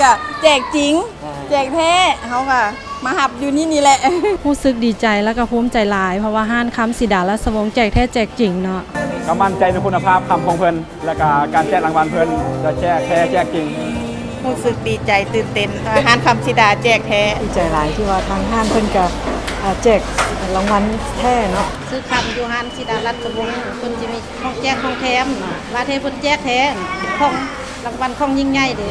ກະແຈກຈິງ ແຈກແທ້ ເຮົາກະມາຮັບຢູ່ນີ້ນີ້ແຫຼະ. ຮູ້ສຶກດີໃຈ ແລ້ວກະພູມໃຈຫຼາຍ ເພາະວ່າຮ້ານຄຳສີດາລາຊະວົງແຈກແທ້ແຈກຈິງເນາະ. ກະໝັ້ນໃຈໃນຄຸນນະພາບຄຳຂອງເພິ່ນ ແລ້ວກະການແຈກລາງວັນເພິ່ນຈະແຈກແທ້ແຈກຈິງ. ຮູ້ສຶກດີໃຈຕື່ນເຕັ້ນ ຮ້ານຄຳສີດາແຈກແທ້. ດີໃຈຫຼາຍທີ່ວ່າທາງຮ້ານເພິ່ນກະ ເອີ່ ແຈກລາງວັນແທ້ເນາະ. ຊື້ຄຳຢູ່ຮ້ານສີດາລາຊະວົງ ເພິ່ນຊິມີຂອງແຈກຂອງແຖມເນາະ ວ່າແທ້ເພິ່ນແຈກແທ້ ຂອງລາງວັນຂອງຍິ່ງໃຫຍ່ເດ້.